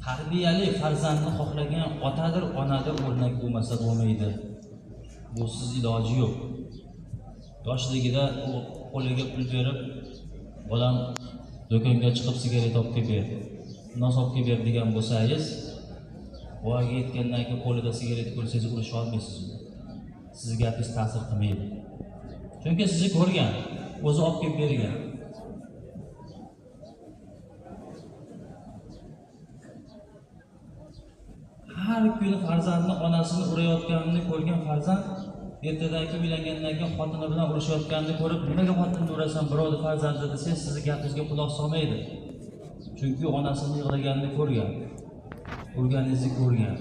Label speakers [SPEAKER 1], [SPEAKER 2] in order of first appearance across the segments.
[SPEAKER 1] Tarbiyali farzandni xohlagan otadir, onadir o'rnak bo'lmasa bo'lmaydi. Busiz iloji yo'q. Yoshligida qo'liga pul berib, bolam do'konga chiqib sigaret olib kelib ber, nos olib kelib ber degan bo'lsangiz, voyaga yetgandan keyin qo'lida sigaret ko'rsangiz urisha olmaysiz. Sizni gapingiz ta'sir qilmaydi. Chunki sizni ko'rgan, o'zi olib kelib bergan. Har kuni farzandni onasini urayotganini ko'rgan farzand ertadan keyin uylangandan keyin xotini bilan urushayotganini ko'rib, nimaga xotinni urasan, birovni farzandi desangiz, sizni gapingizga quloq solmaydi. Chunki onasini yig'laganini ko'rgan, urganingizni ko'rgan.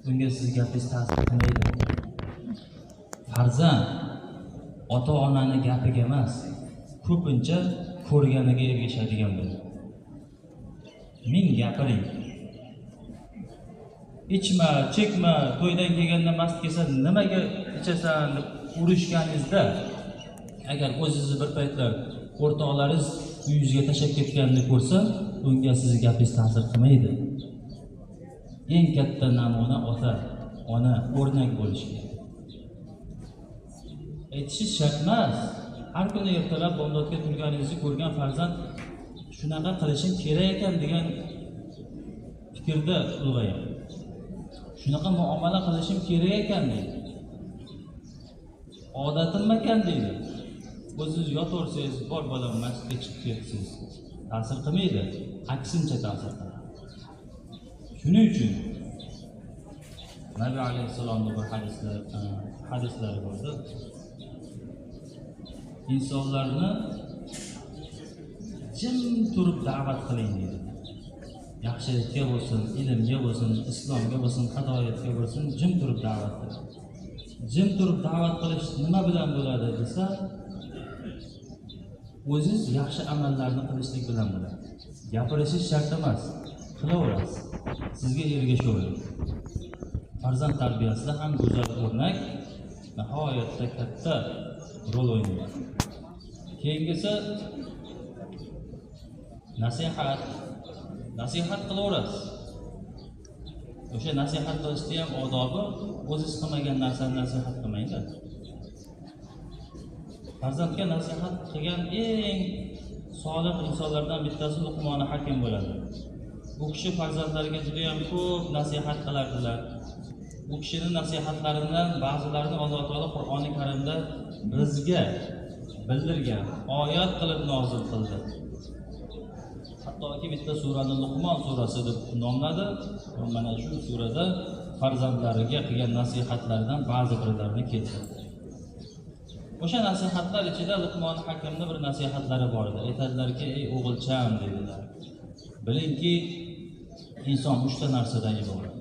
[SPEAKER 1] Unga sizni gapingiz ta'sir qilmaydi. Farzand ota-onani gapiga emas, ko'pincha ko'rganiga ergashadigan bo'ladi. Ming gapiring. Ichma, chekma, to'ydan kelganda mast kelsa nimaga ichasan deb urushganingizda, agar o'zingizni bir paytlar o'rtoqlaringiz uyingizga tashlab ketganini ko'rsa, unga sizni gapingiz ta'sir qilmaydi. Eng katta namuna ota, ona o'rnak bo'lishi kerak. Aytishingiz shart emas. Har kuni ertalab bomdodga turganingizni ko'rgan farzand shunaqa qilishim kerak ekan degan fikrda ulg'ayadi. Shunaqa muomala qilishim kerak ekan deydi. Odatim ekan deydi. O'zingiz yotaversangiz, bor bolam masjidga chiqib ketsangiz, ta'sir qilmaydi, aksincha ta'sir qiladi. Shuning uchun Nabiy alayhissalomning bir hadislari bordi. Insonlarni jim turib da'vat qiling deydi. Yaxshilikka bo'lsin, ilmga bo'lsin, islomga bo'lsin, hidoyatga bo'lsin, jim turib da'vat qiling. Jim turib da'vat qilish nima bilan bo'ladi desa, o'zingiz yaxshi amallarni qilishlik bilan bo'ladi. Gapirishingiz shart emas, qilaverasiz. Sizga ergashaveradi. Farzand tarbiyasida ham go'zal o'rnak nihoyatda katta rol o'ynaydi. Keyingisi nasihat. Nasihat qilaverasiz. O'sha nasihat qilishda ham odobi, o'zingiz qilmagan narsani nasihat qilmangda. Farzandga nasihat qilgan eng solih insonlardan bittasi Luqmoni Hakim bo'ladi. Bu kishi farzandlariga juda ham ko'p nasihat qilardilar. Bu kishining nasihatlaridan ba'zilarini Alloh taolo Qur'oni Karimda bizga bildirgan, oyat qilib nozil qildi. Hattoki bitta surani Luqmon surasi deb nomladi. Va mana shu surada farzandlariga qilgan nasihatlaridan ba'zi birlarini keltirdi. O'sha nasihatlar ichida Luqmon Hakimning bir nasihatlari bor edi. Aytadilarki, ey o'g'ilcham dedilar. Bilingki, inson uchta narsadan iborat.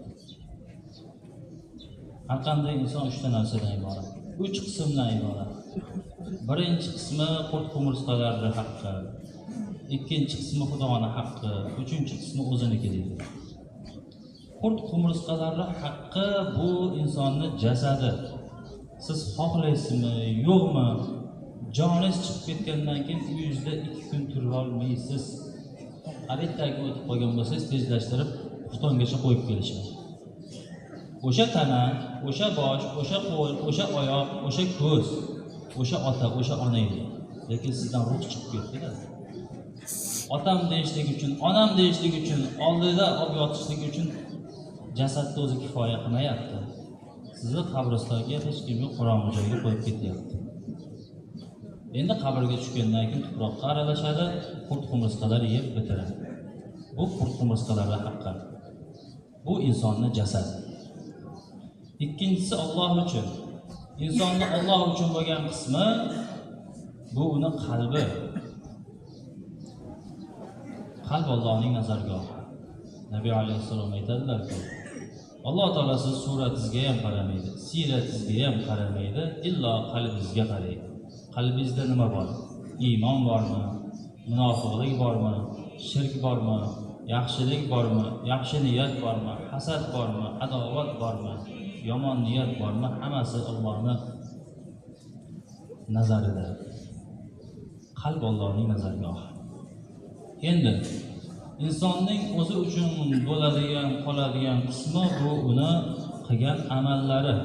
[SPEAKER 1] Har qanday inson uchta narsadan iborat. Uch qismdan iborat. Birinchi qismi qurt qumursqalarning haqqi, ikkinchi qismi Xudoning haqqi, uchinchi qismi o'ziniki deydi. Qurt qumursqalarning haqqi bu insonni jasadi. Siz xohlaysizmi, yo'qmi, joningiz chiqib ketgandan keyin uyingizda 2 kun turib olmaysiz. Obeddagi o'tib qolgan bo'lsangiz, tezlashtirib xuftongacha qo'yib kelishadi. O'sha tana, o'sha bosh, o'sha qo'l, o'sha oyoq, o'sha ko'z, o'sha ota, o'sha ona edi. Lekin sizdan ruh chiqib ketdi-da. Otam deyishlik uchun, onam deyishlik uchun, oldida olib yotishlik uchun jasadni o'zi kifoya qilmayapti. Sizni qabristonga hech kim yo'q, qorong'u joyga qo'yib ketyapti. Endi qabrga tushgandan keyin tuproqqa aralashadi, qurt qumursqalar yeb bitiradi. Bu qurt qumursqalarning haqqi. Bu insonni jasadi. Ikkinchisi Alloh uchun. Insonni Alloh uchun bo'lgan qismi bu uni qalbi. Qalb Allohning nazargohi. Nabiy alayhissalom aytadilarki, Alloh taolo siz suratingizga ham qaramaydi, siyratingizga ham qaramaydi, illo qalbingizga qaraydi. Qalbingizda nima bor? Iymon bormi? Munofiqlik bormi? Shirk bormi? Yaxshilik bormi? Yaxshi niyat bormi? Hasad bormi? Adovat bormi? Yomon niyat bormi? Hammasi Allohning nazarida. Qalb Allohning nazargohi. Endi Insonning o'zi uchun bo'ladigan, qoladigan qismi bu uni qilgan amallari.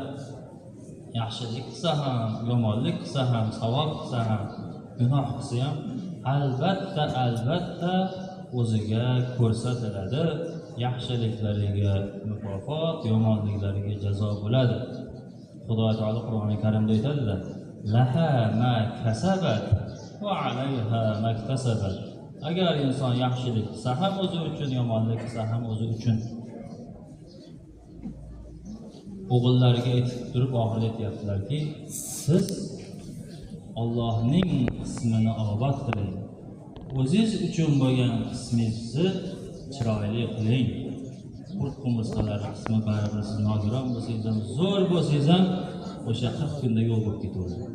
[SPEAKER 1] Yaxshilik qilsa ham, yomonlik qilsa ham, savob qilsa ham, gunoh qilsa ham albatta, albatta o'ziga ko'rsatiladi. Yaxshiliklariga mukofot, yomonliklariga jazo bo'ladi. Xudo taolo Qur'oni Karimda aytadilar: "Laha ma kasabat va alayha maktasabat." Agar inson yaxshilik qilsa ham o'zi uchun, yomonlik qilsa ham o'zi uchun. O'g'illariga aytib turib oxirida aytyaptilarki, siz Allohning qismini obod qiling. O'zingiz uchun bo'lgan qismingizni chiroyli qiling. Qurt qumursqalar qismi baribir siz nogiron bo'lsangiz ham, zo'r bo'lsangiz ham o'sha 40 kunda yo'q bo'lib ketaveradi.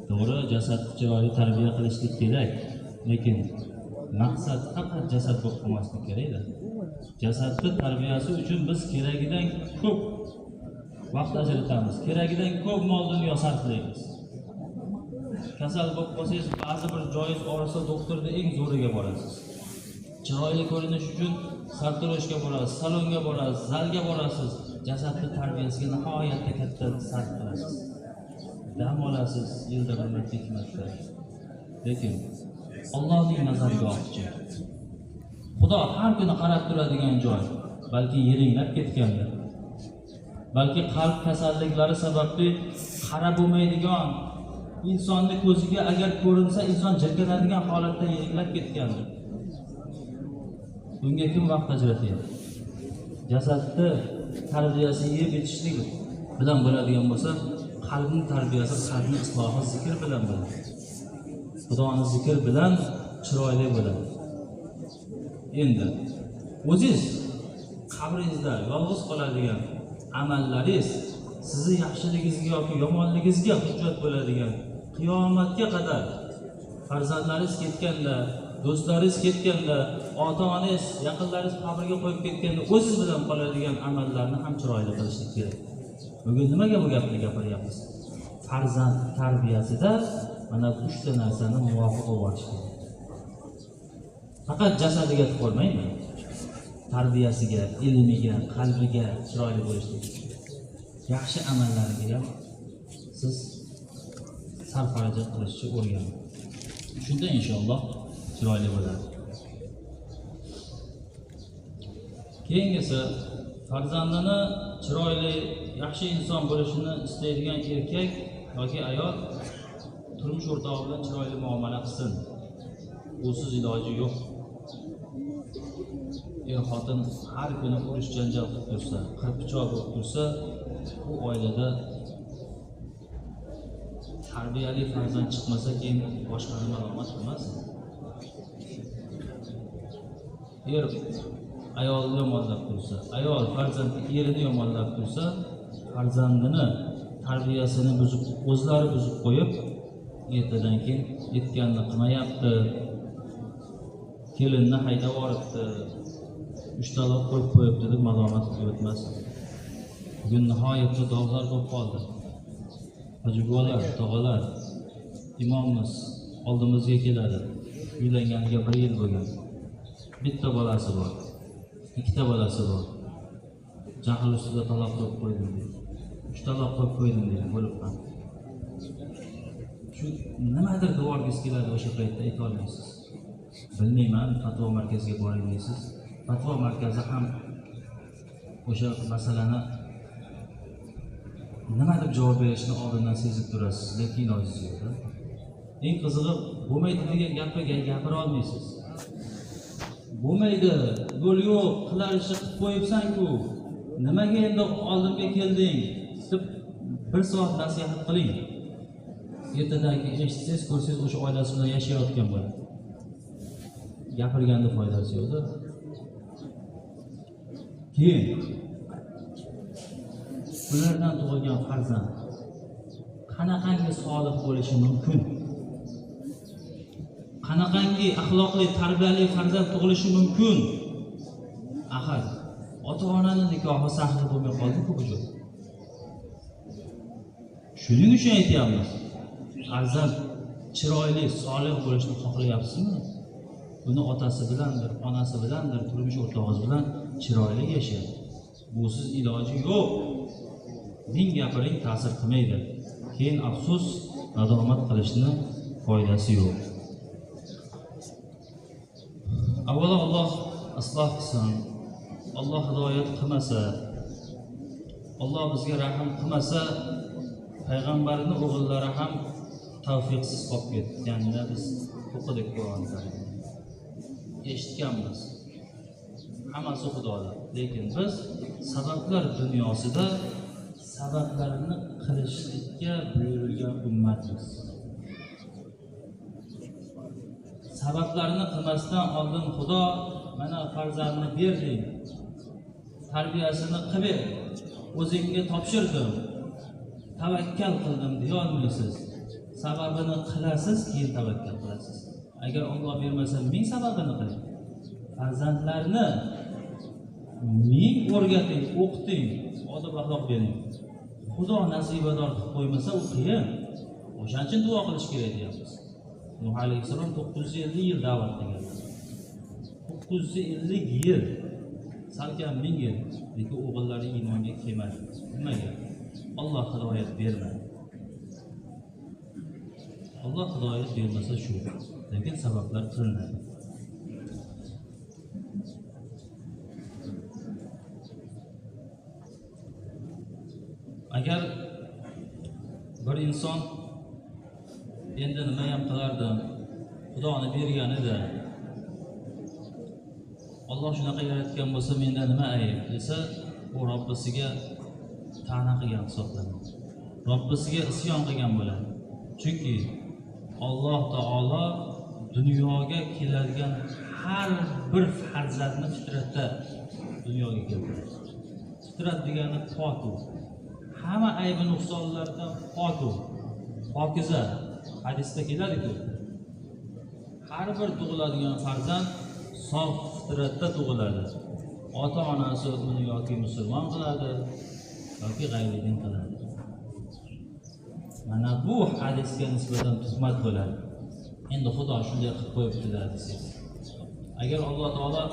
[SPEAKER 1] To'g'ri, jasadni chiroyli tarbiya qilishlik kerak, lekin maqsad faqat jasad bo'lib qolmaslik kerakda. Jasadni tarbiyasi uchun biz keragidan ko'p vaqt ajratamiz, keragidan ko'p mol dunyo sarflaymiz. Kasal bo'lib qolsangiz, ba'zi bir joyingiz og'risa doktorni eng zo'riga borasiz. Chiroyli ko'rinish uchun sartaroshga borasiz, salonga borasiz, zalga borasiz. Jasadni tarbiyasiga nihoyatda katta sarf qilasiz. Dam olasiz yilda bir marta, ikki marta. Lekin Allohning nazargohichi, Xudo har kuni qarab turadigan joy, balki yiringlab ketgandir. Balki qalb kasalliklari sababli qarab bo'lmaydigan, insonni ko'ziga agar ko'rinsa inson jirkanadigan holatda yiringlab ketgandir. Bunga kim vaqt ajratyapti? Jasadni tarbiyasi yeb ichishlik bilan bo'ladigan bo'lsa, qalbning tarbiyasi, qalbning islohi zikr bilan bo'ladi. Xudoni zikr bilan chiroyli bo'ladi. Endi o'zingiz qabringizda yolg'iz qoladigan amallaringiz sizni yaxshiligingizga yoki yomonligingizga hujjat bo'ladigan qiyomatga qadar farzandlaringiz ketganda, do'stlaringiz ketganda, ota-onangiz, yaqinlaringiz qabrga qo'yib ketganda o'zingiz bilan qoladigan amallarni ham chiroyli qilishlik kerak. Bugun nimaga bu gapni gapiryapmiz? Farzand tarbiyasida mana bu uchta narsani muvofiq olib kerak. Faqat jasadiga qo'ymaymi? Tarbiyasiga, ilmiga, qalbiga chiroyli bo'lishlik. Yaxshi amallariga ham siz sarf xarajat qilishni o'rganing. Shunda inshaalloh chiroyli bo'ladi. Keyingisi, farzandini chiroyli, yaxshi inson bo'lishini istaydigan erkak yoki ayol turmush o'rtog'i bilan chiroyli muomala qilsin. Usiz iloji yo'q. Er xotin har kuni urush janjal qilib tursa, qirpichoq bo'lib tursa, bu oilada tarbiyali farzand chiqmasa keyin boshqani malomat qilmasin. Er ayolni yomonlab tursa, ayol farzandni erini yomonlab tursa, farzandini tarbiyasini buzib, o'zlari buzib qo'yib, ertadan keyin aytganini qilmayapti, kelinni haydab yuboribdi, 3 taloq qo'yib qo'yibdi deb malomat qilib o'tmasin. Bugun nihoyatda dog'lar bo'lib qoldi. Hoji buvalar, tog'alar, imomimiz oldimizga keladi. Uylanganiga 1 yil bo'lgan. Bitta bolasi bor, ikkita bolasi bor. Jahl ustida taloq qo'yib qo'ydim deydi. 3 taloq qo'yib qo'ydim deydi, bo'lib ham. Shu nimadir devorgingiz keladi o'sha paytda ayta olmaysiz. Bilmayman, fatvo markaziga boring deysiz. Fatvo markazi ham o'sha masalani nima deb javob berishini oldindan sezib turasiz, lekin ilojingiz yo'q. Eng qizig'i, bo'lmaydi degan gapga gapira olmaysiz. Bo'lmaydi, yo'l yo'q, qilar ishni qilib qo'yibsan-ku. Nimaga endi oldimga kelding deb 1 soat nasihat qiling. Ertadan keyin eshitsangiz, ko'rsangiz o'sha oilasi bilan yashayotgan bo'ladi. Gapirganda foydasi yo'q-da. Keyin ulardan tug'ilgan farzand qanaqangi solih bo'lishi mumkin? Qanaqangi axloqli, tarbiyali farzand tug'ilishi mumkin? Axir ota-onani nikohi sahl bo'lmay qoldi-ku bu joy. Shuning uchun aytyapmiz, farzand chiroyli, solih bo'lishini xohlayapsizmi? Uni otasi bilandir, onasi bilandir, turmush o'rtog'ingiz bilan chiroyli yashang. Busiz iloji yo'q. Ming gapiring ta'sir qilmaydi. Keyin afsus, nadomat qilishni foydasi yo'q. Avvalo Alloh isloh qilsin. Alloh hidoyat qilmasa, Alloh bizga rahm qilmasa, payg'ambarning o'g'illari ham tavfiqsiz qolib ketganini biz o'qidik Qur'onda. Eshitganmiz. Hammasi Xudodan. Lekin biz sabablar dunyosida sabablarni qilishlikka buyurilgan ummatmiz. Sabablarni qilmasdan oldin Xudo mana farzandni berding, tarbiyasini qilib, o'zingga topshirdim, tavakkal qildim deya olmaysiz. Sababini qilasiz, keyin tavakkal qilasiz. Agar Alloh bermasa, ming sababini qiling. Farzandlarni ming o'rgating, o'qiting, odob axloq bering. Xudo nasibador qilib qo'ymasa, u qiyin. O'shaning uchun duo qilish kerak deyapmiz. Nuh alayhissalom 950 yil da'vat qilgan. 950 yil, salkam 1000 yil, lekin o'g'illari iymonga kelmadi. Nimaga? Alloh hidoyat bermadi. Alloh hidoyat bermasa shu, lekin sabablar qilinadi. Agar bir inson endi nima ham qilardim, Xudoni berganida, Alloh shunaqa yaratgan bo'lsa menda nima ayb desa, u Robbisiga ta'na qilgan hisoblanadi. Robbisiga isyon qilgan bo'ladi. Chunki Alloh taolo dunyoga keladigan har bir farzandni fitratda dunyoga keltiradi. Fitrat degani pok u. Hamma aybi nuqsonlardan pok u. Pokiza. Hadisda keladi-ku. Har bir tug'iladigan farzand sof fitratda tug'iladi. Ota-onasi uni yoki musulmon qiladi, yoki g'ayri din qiladi. Mana bu hadisga nisbatan tuhmat bo'ladi. Endi Xudo shunday qilib qo'yibdi desak. Agar Alloh taolo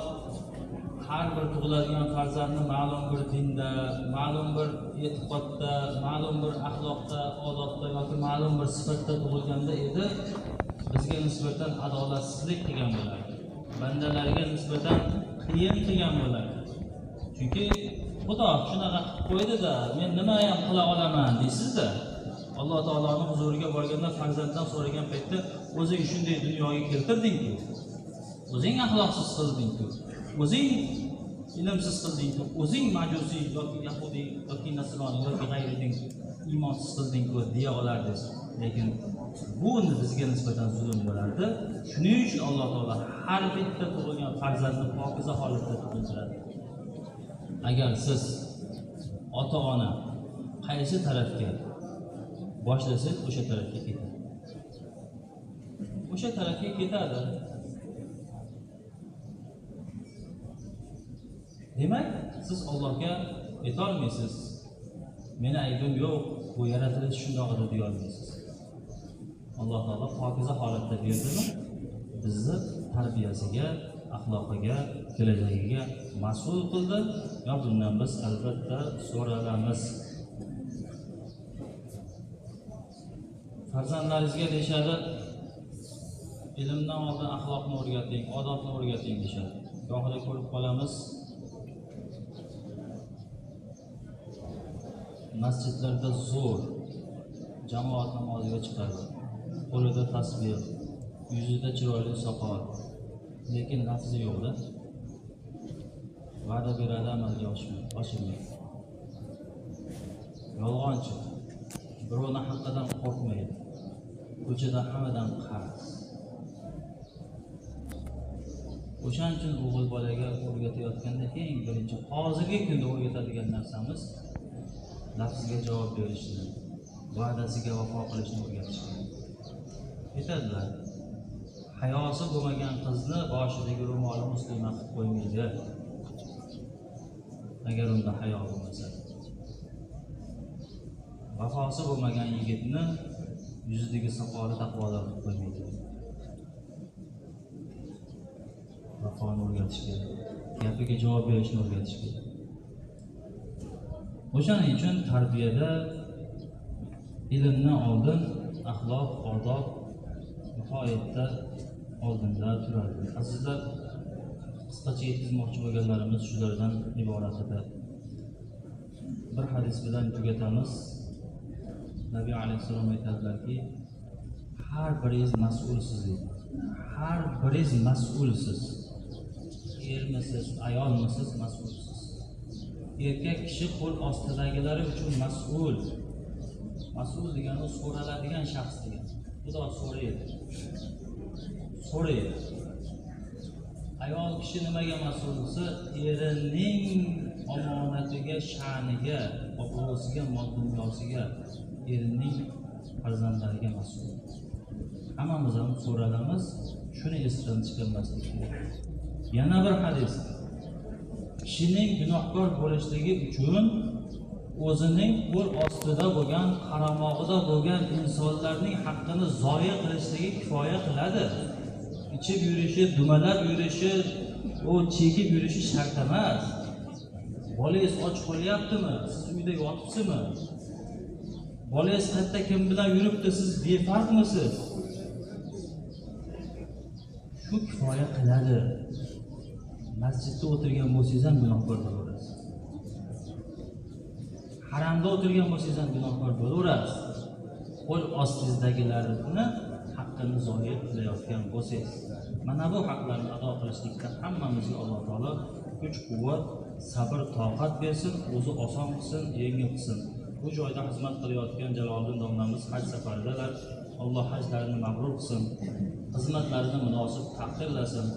[SPEAKER 1] har bir tug'iladigan farzandni ma'lum bir dinda, ma'lum bir e'tiqodda, ma'lum bir axloqda, odobda yoki ma'lum bir sifatda tug'ilganda edi, bizga nisbatan adolatsizlik qilgan bo'lardi. Bandalarga nisbatan qiyin qilgan bo'lardi. Chunki Xudo shunaqa qilib qo'ydi-da, men nima ham qila olaman deysiz-da. Alloh taoloning huzuriga borganda farzanddan so'ragan paytda o'zing shunday dunyoga keltirding-ku. O'zing axloqsiz qilding-ku. O'zing ilmsiz qilding-ku. O'zing majusiy yoki yahudiy yoki nasroniy yoki g'ayri din iymonsiz qilding-ku deya olardingiz. Lekin bu bizga nisbatan zulm bo'lardi. Shuning uchun Alloh taolo har bitta tug'ilgan farzandni pokiza holatda tug'iltiradi. Agar siz ota-ona qaysi tarafga boshlasangiz, o'sha tarafga ketadi. O'sha tarafga ketadi. Demak, siz Allohga aytolmaysiz. Meni aybim yo'q, bu yaratilish shundoq edi deya olmaysiz. Alloh taolo pokiza holatda berdimi, bizni tarbiyasiga, axloqiga, kelajagiga mas'ul qildi. Va bundan biz albatta so'ralamiz. Farzandlaringizga deyishadi, ilmdan oldin axloqni o'rgating, odobni o'rgating deyishadi. Gohida ko'rib qolamiz, masjidlarda zo'r jamoat namoziga chiqadi, qo'lida tasbih, yuzida chiroyli soqol, lekin lafzi yo'qda. Va'da beradi, amalga oshirmaydi. Yolg'onchi, birovni haqqidan qo'rqmaydi, ko'chada hammadan qarz. O'shaning uchun o'g'il bolaga o'rgatayotganda eng birinchi hozirgi kunda o'rgatadigan narsamiz lafziga javob berishni, va'dasiga vafo qilishni o'rgatish kerak. Aytadilar, hayosi bo'lmagan qizni boshidagi ro'moli musulmon qilib qo'ymaydi. Agar unda hayo bo'lmasa. Vafosi bo'lmagan yigitni yuzidagi soqoli taqvodor qilib qo'ymaydi. Vafoni o'rgatish kerak, gapiga javob berishni o'rgatish kerak. O'shaning uchun tarbiyada ilmdan oldin axloq, odob nihoyatda oldinda turadi. Azizlar, qisqacha yetkazmoqchi bo'lganlarimiz shulardan iborat edi. Bir hadis bilan tugatamiz. Nabiy alayhissalom aytadilarki, har biringiz mas'ulsiz deydi. Har biringiz mas'ulsiz. Ermisiz, ayolmisiz, mas'ulsiz. Erkak kishi qo'l ostidagilari uchun mas'ul. Mas'ul degani so'raladigan shaxs degani. Xudo so'raydi. So'raydi. Ayol kishi nimaga mas'ul bo'lsa, erining omonatiga, sha'niga, obro'siga, mol dunyosiga, erining farzandlariga mas'ul. Hammamiz ham so'ralamiz, shuni esdan chiqarmaslik kerak. Yana bir hadis. Kishining gunohkor bo'lishligi uchun o'zining qo'l ostida bo'lgan, qaramog'ida bo'lgan insonlarning haqqini zoya qilishligi kifoya qiladi. Ichib yurishi, dumalab yurishi, u chekib yurishi shart emas. Bolangiz och qolyaptimi? Siz uyda yotibsizmi? Bolangiz qayerda kim bilan yuribdi, siz befarqmisiz? Shu kifoya qiladi. Masjidda o'tirgan bo'lsangiz ham gunohkor bo'laverasiz. Haramda o'tirgan bo'lsangiz ham gunohkor bo'laverasiz. Qo'l ostingizdagilarni haqqini zoya qilayotgan bo'lsangiz. Mana bu haqlarni ado qilishlikda hammamizga Alloh taolo kuch-quvvat, sabr, toqat bersin, o'zi oson qilsin, yengil qilsin. Bu joyda xizmat qilayotgan Jaloliddin domlamiz haj safaridalar. Alloh hajlarini mabrur qilsin, xizmatlarini munosib taqdirlasin.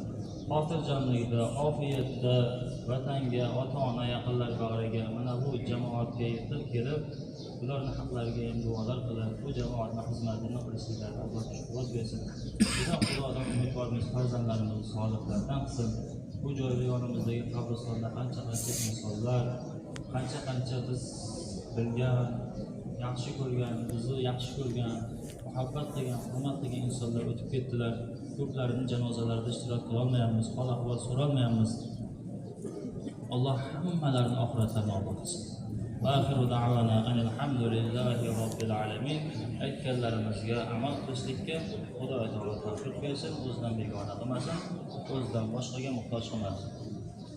[SPEAKER 1] Xotirjamlikda, ofiyatda vatanga, ota-ona, yaqinlar bag'riga, mana bu jamoatga yetib kelib, ularning haqlariga ham duolar qilib, bu jamoatning xizmatini qilishliklariga Alloh kuch-quvvat bersin. Biz ham Xudodan umidvormiz, farzandlarimizni solihlardan qilsin. Bu joyda yonimizdagi qabristonda qancha-qancha insonlar, qancha-qancha biz bilgan, yaxshi ko'rgan, bizni yaxshi ko'rgan, muhabbat qilgan, hurmat qilgan insonlar o'tib ketdilar. Ko'plarining janozalarida ishtirok qila olmayapmiz, hol ahvol so'ralmayapmiz. Alloh hammalarini oxiratlarini obod qilsin. Va axiru da'vana anilhamdulillahi robbil alamin. Aytganlarimizga amal qilishlikka Xudo taolo tavfiq bersin, o'zidan begona qilmasin, o'zidan boshqaga muhtoj qilmasin.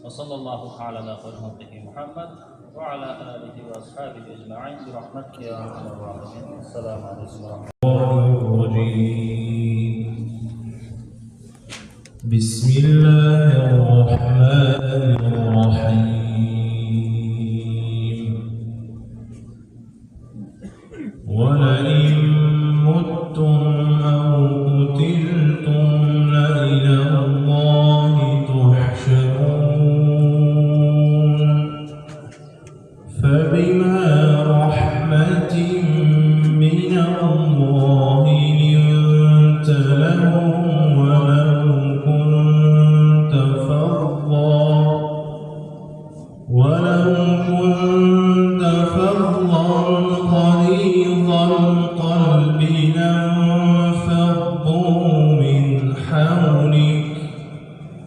[SPEAKER 1] Va sallallohu ala xalqihi Muhammad va ala alihi va ashabihi ajma'in bi rahmatika ya arhamar rohimin. Assalomu alaykum va rahmatulloh.
[SPEAKER 2] بسم الله الرحمن الرحيم. ولئن متم أو قتلتم لإلى الله تحشرون. فبما رحمة من الله لنت لهم ولو كنت فظا غليظ القلب لانفضوا من حولك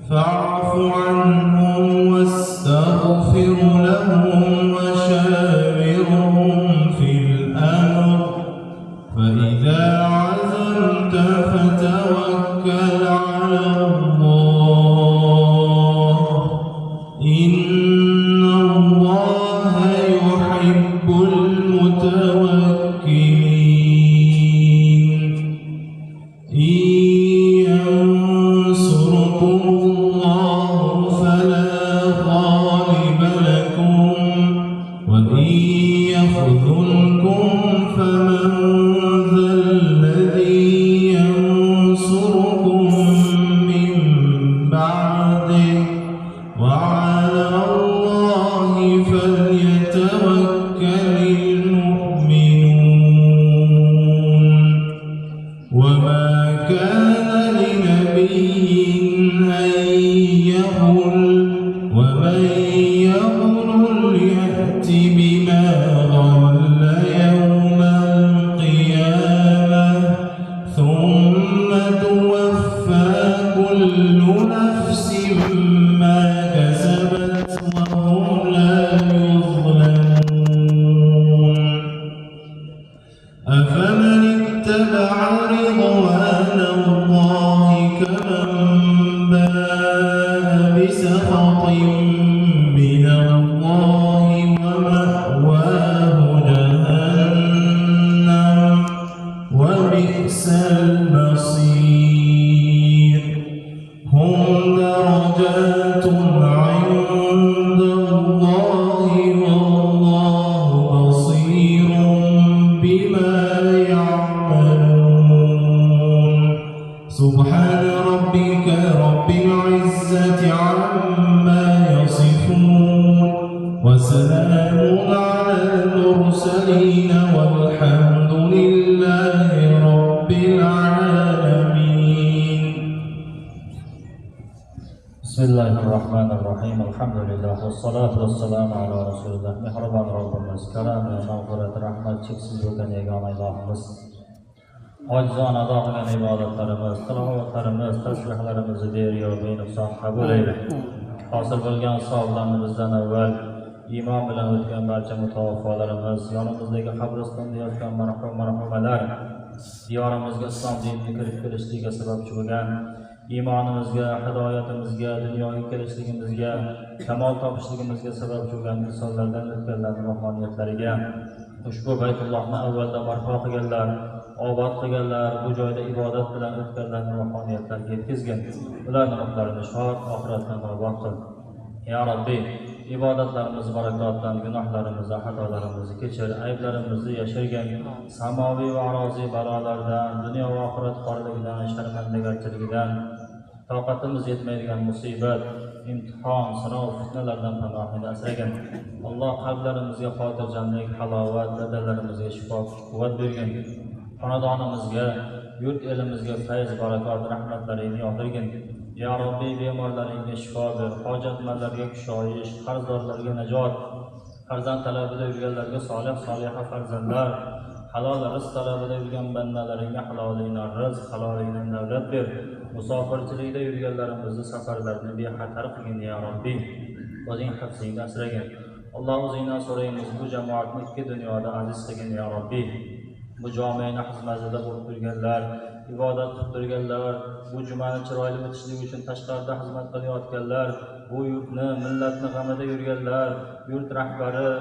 [SPEAKER 2] فاعف عنهم واستغفر لهم وشاورهم في الأمر فإذا عزمت فتوكل على الله إن الله يحب المتوكلين. إن ينصركم الله فلا غالب لكم وإن يخذلكم فمن ذا الذي ينصركم من بعده وعلى الله فليتوكل المؤمنون. وما كان لنبي أن يغل ومن يغل يأت بما غل يوم القيامة ثم توفى كل نفس من الله ومأواه جهنم وبئس المصير. هم درجات عند الله والله بصير بما يعملون. سبحان ربك رب العزة عما يصفون وسلام على المرسلين والحمد لله رب العالمين.
[SPEAKER 1] Bismillahirrahmanirrahim. Alhamdulillah vassalatu vassalamu ala rasulillah. Mehribon Robbimiz, karam va mag'firat, rahmat cheksiz bo'lgan yagona ilohimiz. Ojizona ado qilgan ibodatlarimiz, tilovatlarimiz, tasbihlarimizni berio benuqson qabul ayla. Hosil bo'lgan savoblarni bizdan avval iymon bilan o'tgan barcha mutavaffolarimiz, yonimizdagi qabristonda yotgan marhum marhumalar, diyorimizga islom dinini kirib kelishligiga sababchi bo'lgan, iymonimizga, hidoyatimizga, dunyoga kelishligimizga, kamol topishligimizga sababchi bo'lgan insonlardan o'tganlarning ruhoniyatlariga, ushbu Baytullohni avvalda barpo qilganlar, obod qilganlar, bu joyda ibodat bilan o'tganlarning ruhoniyatlariga yetkazgin. Ularning ruhlarini shod, oxiratdan obod qil. Ya Rabbi, ibodatlarimiz barakotdan, gunohlarimizni, xatolarimizni kechir, ayblarimizni yashirgin, samoviy va aroziy balolardan, dunyo va oxirat xorligidan, sharmandagarchiligidan, toqatimiz yetmaydigan musibat, imtihon, sinov, fitnalardan panohingni asragin. Alloh qalblarimizga xotirjamlik, halovat, badanlarimizga shifo, quvvat bergin. Xonadonimizga, yurt elimizga fayz, barakot, rahmatlaringni yog'dirgin. Ya Rabbi, bemorlaringga shifo ber, hojatmandlarga kushoyish, qarzdorlarga najot, farzand talabida yurganlarga solih, soliha farzandlar, halol rizq talabida yurgan bandalaringga halolingdan rizq, halolingdan davlat ber. Musofirchilikda yurganlarimizni safarlarini bexatar qilgin ya Rabbi. O'zing hifzingda asragin. Alloh o'zingdan so'raymiz, bu jamoatni ikki dunyoda aziz qilgin ya Rabbi. Bu jomiyani xizmatida bo'lib turganlar, ibodat qilib turganlar, bu jumani chiroyli o'tishligi uchun tashqarida xizmat qilayotganlar, bu yurtni, millatni g'amida yurganlar, yurt rahbari,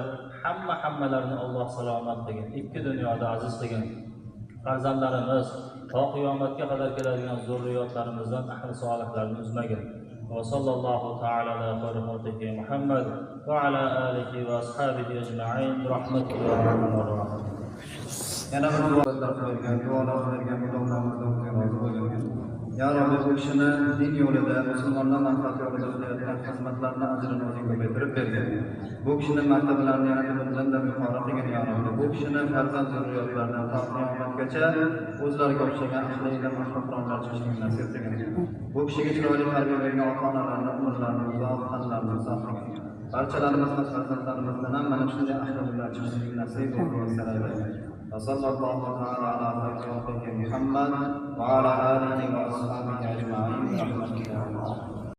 [SPEAKER 1] hammalarini Alloh salomat qilgin, ikki dunyoda aziz qilgin. Farzandlarimiz to qiyomatga qadar keladigan zurriyotlarimizdan ahli solihlarni uzmagin. Va sallallohu taala ala xayri xalqihi Muhammad va ala alihi va ashabihi ajma'in. Bi rahmatihi ya arhamar rohimin.
[SPEAKER 3] Yana bir duolar qilgan, duolar qilgan domlamizdan o'zing rozi bo'lgin. Ya Rabbi, bu kishini din yo'lida, musulmonlar manfaati yo'lida qilayotgan xizmatlarini ajrini o'zing ko'paytirib bergin. Bu kishini martabalarini yana bundan-da yuqori qilgin ya Rabbi. Bu kishini farzand zurriyotlaridan to qiyomatgacha o'zlariga o'xshagan ahli ilm, ahli Qur'onlar chiqishini nasib qilgin. Bu kishiga chiroyli tarbiya bergan ota-onalarni umrlarini uzoq, tanlarini uzoq qilgin. Barchalarimizni farzandlarimizdan ham mana shunday ahli ilmlar chiqishini nasib qilgin. وصلى الله تعالى على خير خلقه محمد وعلى آله وأصحابه أجمعين.